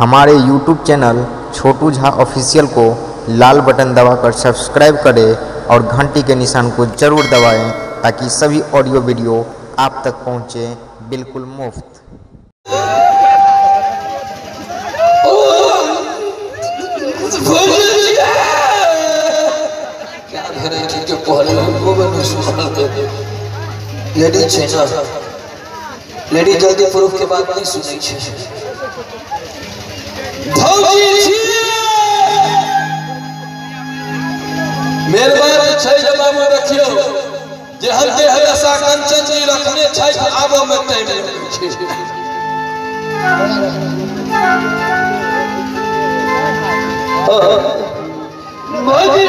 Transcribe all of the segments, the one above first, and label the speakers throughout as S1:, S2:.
S1: हमारे YouTube channel Chhotu Jha official को लाल button दबाकर सब्सक्राइब करें और घंटी के निशान को जरूर दबाएं ताकि सभी ऑडियो वीडियो आप तक पहुंचे बिल्कुल मुफ्त।
S2: लेडीज छै ना, लेडीज जल्दी प्रूफ के बात नहीं सुनै छै। भौजी छियै मेहरबान छै जे बाबू रखियो जे हम देह दशा कंचन जी रखने छै आबो में टाइम लगै छै। भौजी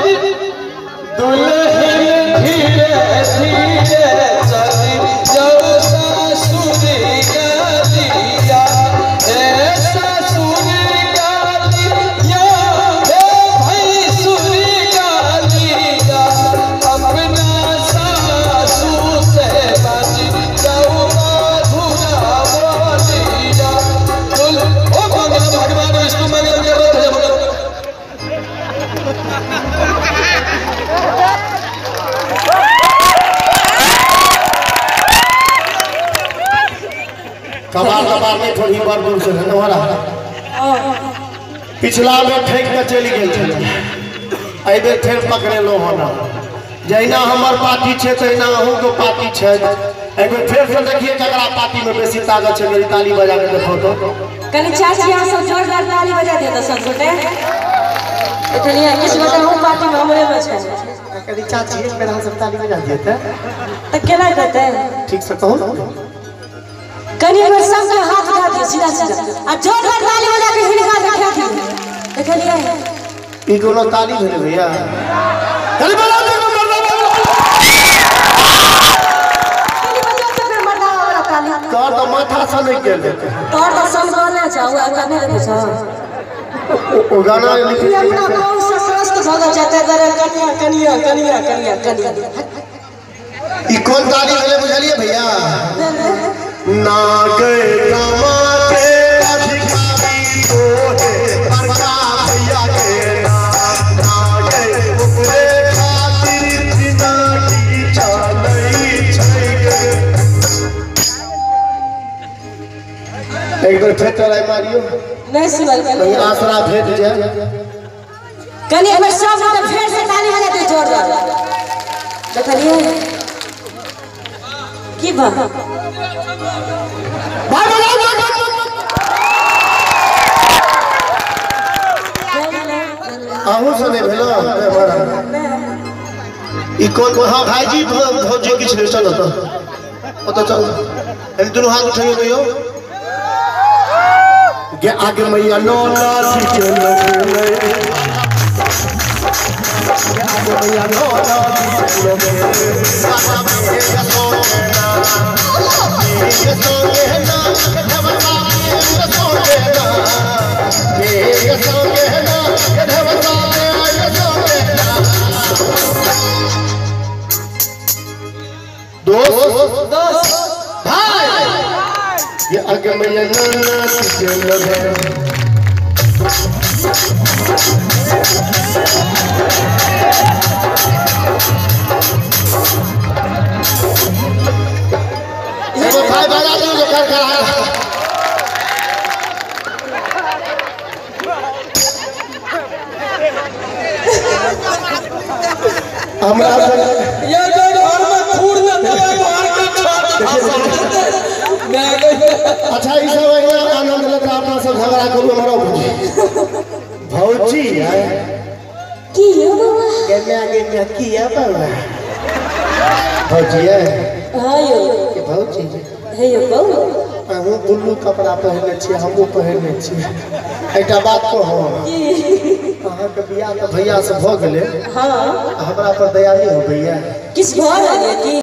S2: दुल्हन धीरे धीरे चली जाओ ससुर गलिया, हे ससुर गलिया, हे भैंसुर गलिया, अपना सासू से बाजी जाओ मधुरा बोलिया। ओ मंगल भगवान विष्णु मंगल कर रहे थे।
S3: कबार कबार नहीं थोड़ी बार दूर से है पिछला बेर ठेक के चलि गेल छलै, एहि बेर फेर पकड़ेलहुँ हन। जहिना हमर पार्टी छै तहिना अहूँके पार्टी छै। एक बेर फेर से देखिए ककरा पार्टी में बेसी ताकत छै। मेरी ताली बजा के देखो तो।
S4: कनी चाची अहाँ सब जोरदार ताली बजा दियौ तऽ सब गोटे। देखलियै किछु गोटे अहूँ पार्टी में हमरे में छै।
S3: कनी चाची एक बेर अहाँ सब ताली बजा दियौ
S4: तऽ केना कहतै?
S3: ठीक से कहू।
S4: कनी एक बेर सबके हाथ उठा दियौ सीधा सीधा आ जोरदार ताली बजा के हिनका देखा दियौ। देखलियै
S3: ई कोनो ताली भेलै भैया? कनी बजा दियौ मर्दाना,
S4: कनी बजा दियौ मर्दाना वाला ताली।
S3: तोर तऽ माथा सँ नहि गेल हेतै।
S4: तोर तऽ सनगने छौ, ओ कने रहै छौ।
S3: ओ गाना लिखी
S4: अपना गाँव से त्रस्त भऽ गेल छै, ताहि दुआरे कनिया कनिया कनिया कनिया कनिया।
S3: ई कोन ताली भेलै बुझलियै भैया? ना गए कमाते अधिकारी तोहे बड़का भैया के ना गए ओकरे खातिर जिंदगी चलै छै। एक बेर फेर ट्राई मारियो।
S4: नहीं सुनल
S3: कहीं आसरा भेट जाए।
S4: कनी एक बेर सब गोटे फेर से ताली बजा दियौ जोरदार। देखलियै की बात?
S3: अहूँ से नहीं भेल ई कोन? हाँ भाईजी भौजी किछु नहि, चलो तऽ ओतऽ चल। दुनू हाथ उठैयौ कहियौ गे आगे मैया नो लाठी के लगलै, आगे मैया नो लाठी के लगलै, बाबा के सोना के सोना के सोना के सोना के सोना। दोस्त
S4: दोस्त
S3: भाई ये आगे मैया नो लाठी के लगलै। भाई बजा दियौ जो कर कर। हमरा
S2: ये जो घर में फूर न देबै घर के छत।
S3: अच्छा ई सब अहिना आनंद लेत अपना सब झगड़ा करू। हमरा भौजी है
S4: की यौ बाबा?
S3: गेमे गेमे की है बाबा? भौजी है?
S4: हां यौ।
S3: के भौजी
S4: हे यौ कहू।
S3: अहूँ ब्लू कपड़ा पहिरने छियै, हमहूँ पहिरने छियै। एकटा बात कहू, अहाँके बियाह तऽ भैया से भऽ गेलै,
S4: हाँ
S3: हमरा पर दया नहि होइया?
S4: किछु भऽ गेलै की?